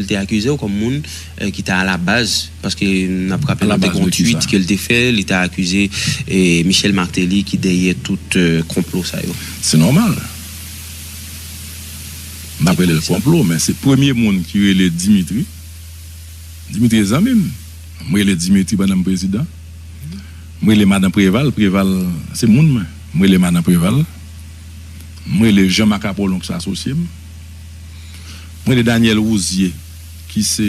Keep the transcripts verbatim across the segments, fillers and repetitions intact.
L te akize w kòm moun, eh, ki te alabaz, paske n ap raple nou te gen yon tweet ke l te fè, li te akize, eh, Michel Martelly ki dèyè tout, eh, konplo sa yo. Se nòmal. M ap rele l konplo, men se premye moun ki rele Dimitri. Dimitri se zanmi m. M rele Dimitri pandan m prezidan. M rele madan Preval, Preval se moun mwen. M rele madan Preval. M rele Jean Marc Apollon ki se asosye m. M rele Daniel Rouzier ki se,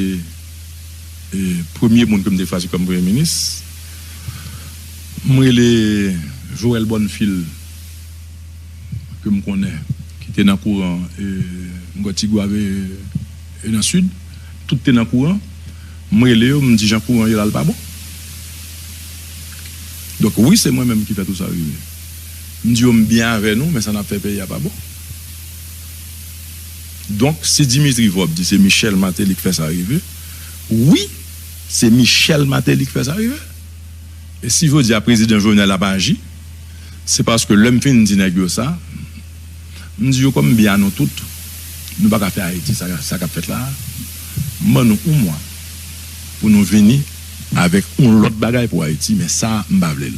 eh, premye moun ke m te chwazi kòm premye minis. M rele Joël Bonnefil ke m konnen, ki te nan kouran, eh, m kwè Tigwav e, e nan Sid, tout te nan kouran. M rele yo, m di jan kouran yo la l pa bon. Donk, wi, se mwen menm ki fè tout sa rive. M di yo, m byen avè nou, men sa n ap fè peyi a pa bon. Donk, si Dimitri Vorbe di se Michel Martelly ki fè sa rive, wi, se Michel Martelly ki fè sa rive. E si jodi a prezidan Jovenel ap aji, se paske lè m fin di nèg yo sa, m di yo kòm m byen a nou tout, nou pa ka fè Ayiti sa, sa k ap fèt la a. M ban nou yon mwa pou nou vini avèk yon lòt bagay pou Ayiti, men sa a, m pa vle l.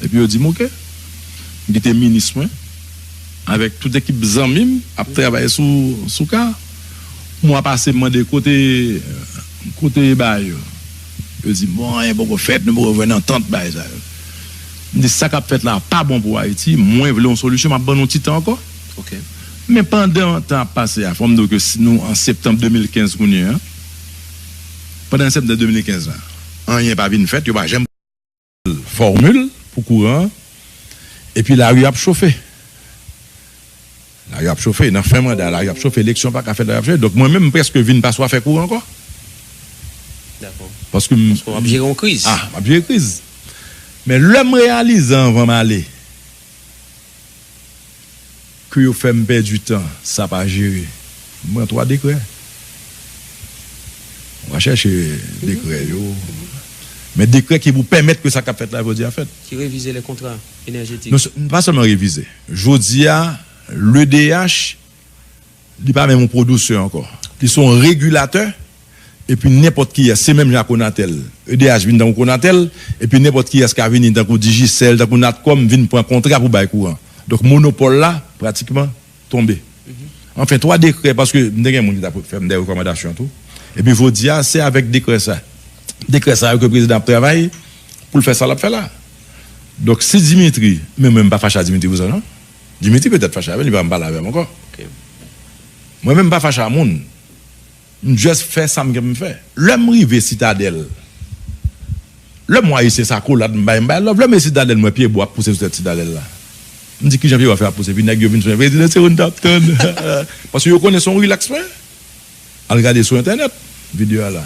Epi yo di m, "Oke." M kite minis mwen, avèk tout ekip zanmi m, ap travay sou, sou ka. Mwa pase, m mande kote, kote bagay yo. Yo di, "Bon, anyen poko fèt, nou poko jwenn antant, bagay sa yo." M di, "Sa k ap fèt la pa bon pou Ayiti, mwen vle yon solisyon, m ap ban nou ti tan ankò." Men pandan tan ap pase a, fò m di w ke si nou an septanm de mil kenz kounye a, pandan septanm de mil kenz la, anyen pa vin fèt, yo pa janm fòmil pou kouran an, epi lari ap chofe. Lari ap chofe, nan fen manda, lari ap chofe, eleksyon pa ka fèt, lari ap chofe. Donk, mwen menm, m prèske vin pa swa fè kouran ankò. Dakò. Paske m Paske w ap jere yon kriz. Ah, m ap jere kriz. Men lè m reyalize anvan m ale, ke yo fè m pèdi tan, sa pa jere. M pran twa dekrè. M va chèche dekrè yo. Men dekrè ki pou pèmèt ke sa k ap fèt la jodi a fèt. Ki revize lè kontra enèjetik. Non, se- pa sèlman revize. Jodi a, le D H, li pa menm yon pwodiktè ankò. Li se yon regilatè. Epi nenpòt kiyès, se menm jan ak Conatel. E D H vin tankou Conatel, epi nenpòt kiyès ka vini tankou Digicel, tankou Natcom, vin pran kontra pou bay kouran. Donk, monopòl la, pratikman, tonbe. Anfen, twa dekrè, paske m te gen moun ki t ap fè m de rekòmandasyon tou. Epi jodi a, se avèk dekrè sa. Dekrè sa yo ke prezidan ap travay pou l fè sa l ap fè la. Donk, si Dimitri, men mwen m pa fache a Dimitri pou sa, non. Dimitri petèt fache avè m, li pa menm pale avè m ankò. Mwen menm m pa fache a moun. M just fè sa m gen pou m fè. Lè m rive Sitadèl, lè m wè Ayisyen sa kolad, m bay, m bay love. Lè m rive Sitadèl, m wè Pyebwa ap pouse sou tèt Sitadèl la. M di, "Kijan Pyebwa fè ap pouse?" Epi nèg yo vin sou mwen, "Prezidan, se ou n t ap tann." Paske yo konnen se yon relax mwen. Al gade sou entènèt, videyo a la.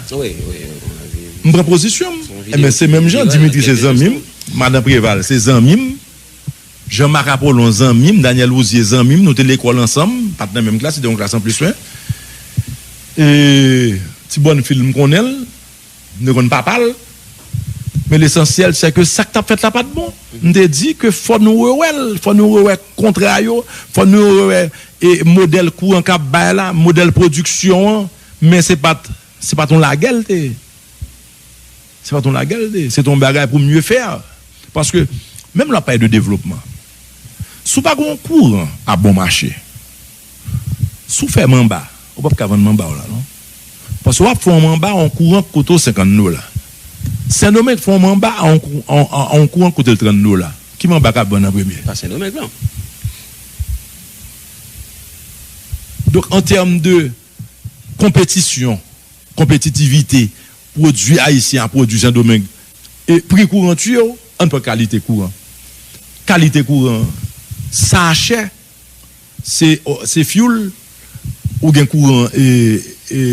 M pran pozisyon m. Enben, se menm jan, Dimitri se zanmi m, madan Preval se zanmi m. Jean Marc Apollon zanmi m, Daniel Rouzier zanmi m, nou te lekòl ansanm, pa t nan menm klas, li te yon klas anplis mwen. E Ti Bonnefil m konnen l, m te konn papa l. Men lesansyèl, se ke sa k t ap fèt la pa t bon. M te di ke fò nou rewè l, fò nou rewè kontra yo, fò nou rewè e modèl kouran k ap bay la, modèl pwodiksyon an, men se pa t, se pa t yon lagè l te ye. Se pa t yon lagè l te ye. Se t yon bagay pou mye fè. Paske, menm lè w ap pale de devlopman, si w pa gen yon kouran a bon mache, si w fè manba, ou p ap ka vann manba w la, non. Paske w ap fè yon manba a yon kouran k koute w senkant dola. Sendomeng fè yon manba a yon kou-, a, a, a yon kouran k koute l trant dola. Ki manba k ap vann an premye? Pa Sendomeng, non. Donk, an tèm de konpetisyon, konpetitivite, pwodui ayisyen a pwodui Sendomeng, e pri kouran tiye w, ann pran kalite kouran. Kalite kouran, sa chè, se, se fyoul, ou gen kouran, e, e,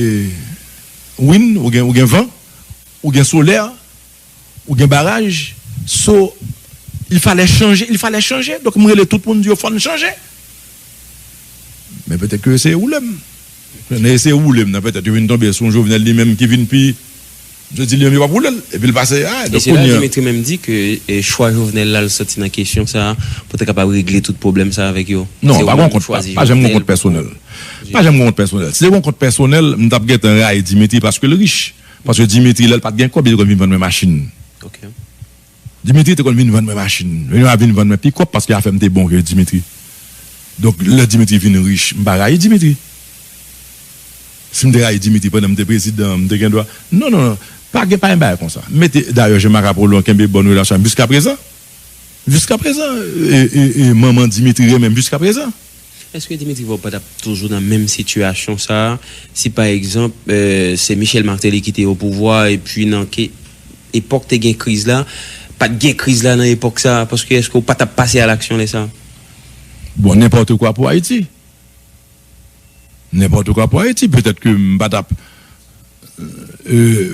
win, ou gen, ou gen van, ou gen solè, ou gen baraj. So, il fallait changer, il fallait changer. Donk, m rele tout moun di yo, fò n chanje. Men petèt ke yo eseye woule m. Nan eseye woule m nan, petèt yo vin tonbe sou yon Jovenel li menm ki vin pi, Misye di li menm yo p ap woule l. Epi l pase a. E donk se la kounye a Dimitri menm di ke e, chwa Jovenel la l soti nan kesyon sa a pou te kapab regle tout pwoblèm sa a avèk yo. Non, pa gen kont, pa janm gen kont pèsonèl. Pa janm gen kont pèsonèl. Si te gen kont pèsonèl, m t ap gentan rayi Dimitri paske l rich. Paske Dimitri, lè l pa t gen kòb, li te konn vin vann mwen machin. Dimitri te konn vin vann mwen machin. Li vin vann mwen pikòp paske afè m te bon ke Dimitri. Donk, lè Dimitri vin rich, m pa rayi Dimitri. Si m te rayi Dimitri pandan m te prezidan, m te gen dwa. Non, non, non. Pa gen, pa gen bagay konsa. M mete, dayè, Jean Marc Apollon kenbe bòn relasyon avè m jiskaprezan. Jiskaprezan, e, e, e, manman Dimitri renmen m jiskaprezan. Èske Dimitri Vorbe pa t ap toujou nan menm sitiyasyon sa a si, pa egzanp, e, se Michel Martelly ki te o pouvwa, epi nan ke epòk te gen kriz la, pa t gen kriz la nan epòk sa a? Paske èske w pa t ap pase a laksyon lè sa a? Bon, nenpòt kwa pou Ayiti. Nenpòt kwa pou Ayiti. Petèt ke m pa t ap e,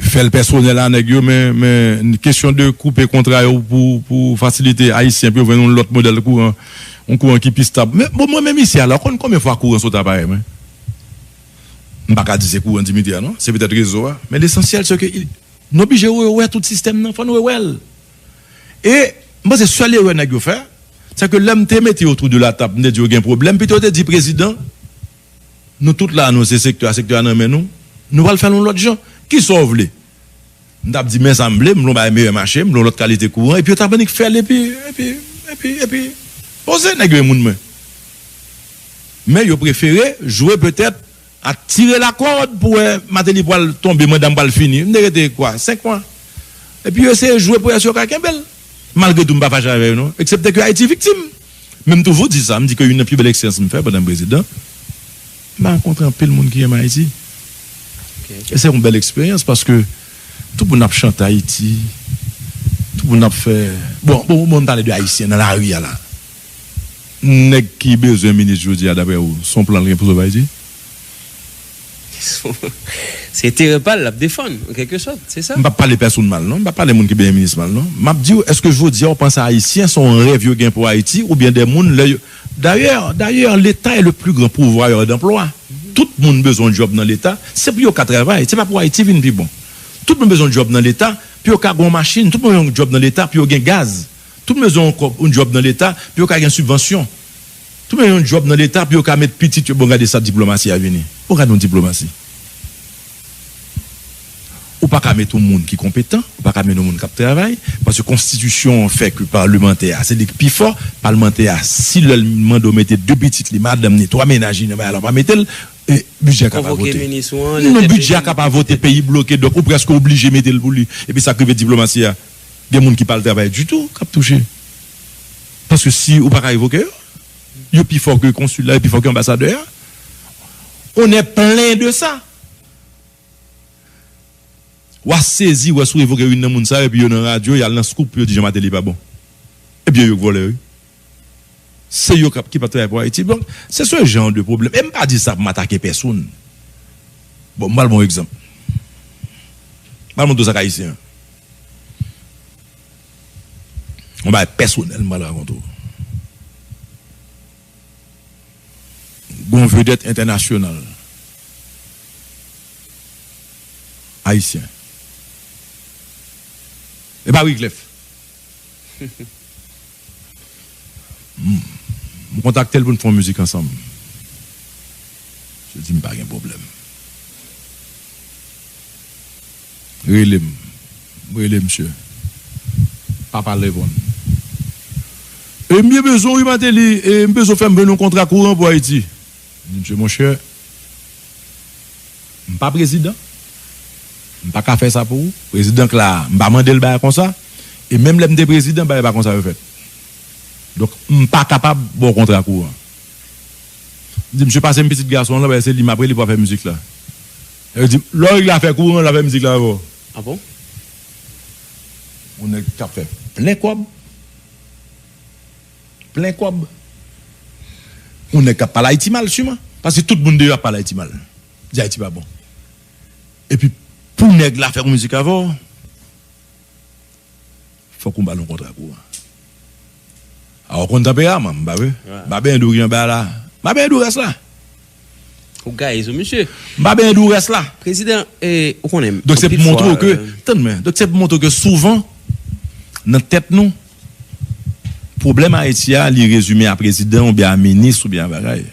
fè l pèsonèl a nèg yo, men, men kesyon de koupe kontra yo pou, pou fasilite Ayisyen pou yo jwenn yon lòt modèl kouran, yon kouran ki pi stab. Men, bon, mwen menm isi a la, ou konn konbyen fwa kouran sot aparèy mwen? M pa ka di se kouran Dimitri a, non. Se petèt rezo a. Men lesansyèl, se ke i- nou oblije rewè tout sistèm nan. Fò nou rewè l. E m panse sèl erè nèg yo fè, se ke lè m te mete yo autour de la table, m te di yo gen pwoblèm, pito yo te di prezidan, nou tout la, nou se sektè a, sektè a nan men nou, nou pral fè l yon lòt jan. Kisa w vle? M t ap di, men sa m vle, m vle yon bagay meyè mache, m vle yon lòt kalite kouran, epi yo t ap annik fè l, epi, epi, epi, epi, poze nèg yo e moun mwen. Men yo prefere jwe petèt a tire lakòd pou wè Martelly pral tonbe, manda m pral fini. M te rete kwa, senk mwa. Epi yo eseye jwe pou wè si yo ka kenbe l. Malgre tou, m pa fache avè yo, non. Eksepte ke Ayiti viktim. Men m toujou di sa, m di ke youn nan pi bèl eksperyans m fè pandan m prezidan, m rankontre anpil moun ki renmen Ayiti. E se yon bèl eksperyans paske tout moun ap chante Ayiti, tout moun ap fè, bon, bon, bon, m pale de Ayisyen nan lari a la. Nèg ki bezwen minis jodi a, daprè ou, se yon plan l gen pou sove Ayiti? Se enterè pa l l ap defann, an kèlke sòt, se sa. M p ap pale pèsonn mal, non. M p ap pale moun ki bezwen minis mal, non. M ap di w, èske jodi a w panse Ayisyen se yon rèv yo gen pou Ayiti, oubyen de moun lè yo, dayè, dayè, Leta est le plus grand pourvoyeur d'emploi. Tout moun bezwen yon djòb nan Leta, se pou yo ka travay, se pa pou Ayiti vin pi bon. Tout moun bezwen yon djòb nan Leta pou yo ka gen yon machin, tout moun bezwen yon djòb nan Leta pou yo gen gaz. Tout moun bezwen yon kòb, yon djòb nan Leta pou yo ka gen sibvansyon. Tout moun bezwen yon djòb nan Leta pou yo ka met pitit yo. Bon, gade sa diplomasi a vini. Bon, gade yon diplomasi. Ou pa ka met yon moun ki konpetan, ou pa ka met yon moun k ap travay, paske konstitisyon an fè ke palmantè a, se li k pi fò, palmantè a, si lè l mande w mete de pitit li, madanm ni, twa mennaj li nan bagay la, w pa mete l, e bidjè a ka pa vote. Non, bidjè a ka pa vote, peyi bloke, donk ou prèske oblije mete l pou li. Epi sa k rive diplomasi a, gen moun ki pa al travay ditou k ap touche. Paske si ou pa ka revoke yo, yo pi fò ke konsil la, yo pi fò ke anbasadè a. On est plein de ça. W a sezi, w a sou revoke youn nan moun sa yo, epi yo nan radyo, y al nan Scoop, yo di Jean Martelly pa bon. Epi yo, yo k vòlè, wi. Se yo k ap, ki p ap travay pou Ayiti. Donk, se ce genre de pwoblèm. E m pa di sa pou m atake pèsonn. Bon, m pral ba w egzanp. M pral montre w sa k ayisyen an. Yon bagay pèsonèl, m pral rakonte w. Gon vedèt entènasyonal ayisyen. E pa Wyclef. M, m kontakte l pou n fè yon mizik ansanm. Misye di m pa gen pwoblèm. Rele m. M rele misye. Papa reponn. E m byen bezwen w wi Martelly, e m bezwen w fè m jwenn yon kontra kouran pou Ayiti. M di misye, monchè, m pa prezidan. M pa ka fè sa pou ou. Prezidan k la a, m pa mande l bagay konsa. E menm lè m te prezidan, bagay pa konsa yo fèt. Donk, m pa kapab ba w kontra kouran. M di, misye pase m pitit gason an lan, paske se li m ap rele pou afè mizik la. Yo di, lè w regle afè kouran, l ap fè mizik la avè w. Ah bon? Yon nèg k ap fè plen kòb. Plen kòb. Yon nèg k ap pale Ayiti mal, siman. Paske tout moun deyò ap pale Ayiti mal. Di Ayiti pa bon. Epi, pou nèg la fè yon mizik avè w, fòk ou ba l yon kontra kouran. A, ou konn tanperaman m, m pa vre? M pa benyen dou ki anba la. M pa benyen dou ras la. Ou gaye sou misye. M pa benyen dourès la. Prezidan, eh, ou konnen, donk, se pou montre w ke, tann mwen, donk, se pou montre w ke souvan, nan tèt nou, pwoblèm Ayiti a, li rezime a prezidan oubyen a minis oubyen a bagay.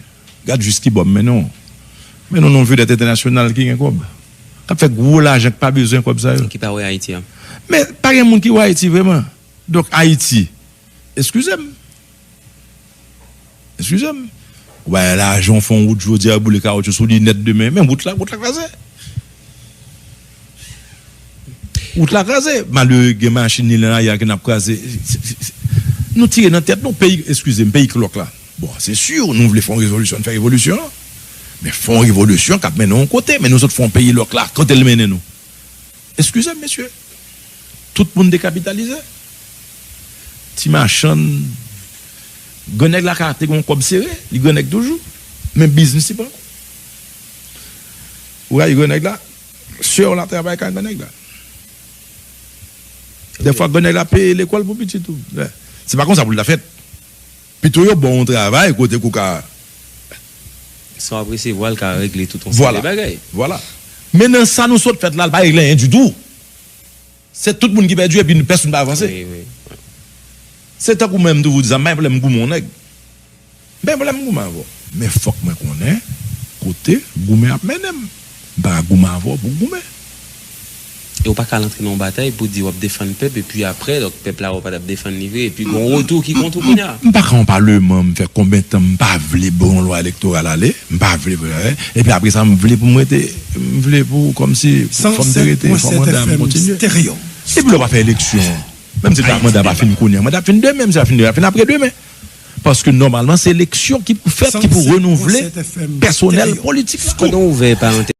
Gad jis ki bò m mennen w. Mennen w nan yon vedèt entènasyonal ki gen kòb. K ap fè gwo lajan, ki pa bezwen kòb sa yo. Ki pa wè Ayiti a. Men pa gen moun ki wè Ayiti vrèman. Donk, Ayiti, eskize m. Eskize m. Ou bay lajan, w fè yon wout jodi a, boule kawoutchou sou li nèt demen. Men wout la, wout la kraze. Wout la kraze. Malere gen machin li nan lari a ki n ap kraze. Nou tire nan tèt nou. Peyi, eskize m, peyi k lòk la. Bon, se si, nou vle fè yon revolisyon, n fè revolisyon an. Men fè yon revolisyon k ap mennen yon kote. Men nou sot fè yon peyi lòk la, kote l mennen nou? Eskize m, mesye. Tout moun dekapitalize. Ti machann, grannèg la ka te gen yon kòb sere, li grannèg toujou. Men biznis li pran kou. Ou rayi grannèg la, sè w la travay kay grannèg la. Dèfwa, grannèg la peye lekòl pou pitit ou. Se pa konsa pou l ta fèt. Pito yo ba w yon travay kote ke w ka. Sa w ap resevwa l ka regle tout yon seri de bagay. Vwala. Men nan sa nou sot fèt la, l pa regle anyen ditou. Se tout moun ki pèdi epi pèsonn pa avanse. Wi, wi. Se tankou mwen, m toujou di sa, m pa gen pwoblèm goumen yon nèg. M pa gen pwoblèm goumen avè w. Men fòk mwen konnen kote goumen ap mennen m. M pa ka goumen avè w pou goumen. E w pa ka al antre nan yon batay pou di w ap defann pèp, epi apre, donk, pèp la wè w pa t ap defann li vre, epi gon retou ki kont ou kounye a. M pa ka yon palman, m fè konbyen tan m pa vle bon lwa elektoral ale, m pa vle, epi apre sa, m vle pou m rete, m vle pou, kòmsi, fò m te rete, fò manda m kontinye. Epi lè w pa fè eleksyon, menm si manda pa fin kounye a, manda ap fin demen, menm si l pa fin demen, l ap fin apre demen. Paske nòmalman, se eleksyon ki pou fèt, ki pou renouvle pèsonèl politik la. Pandan w ouvè parantèz,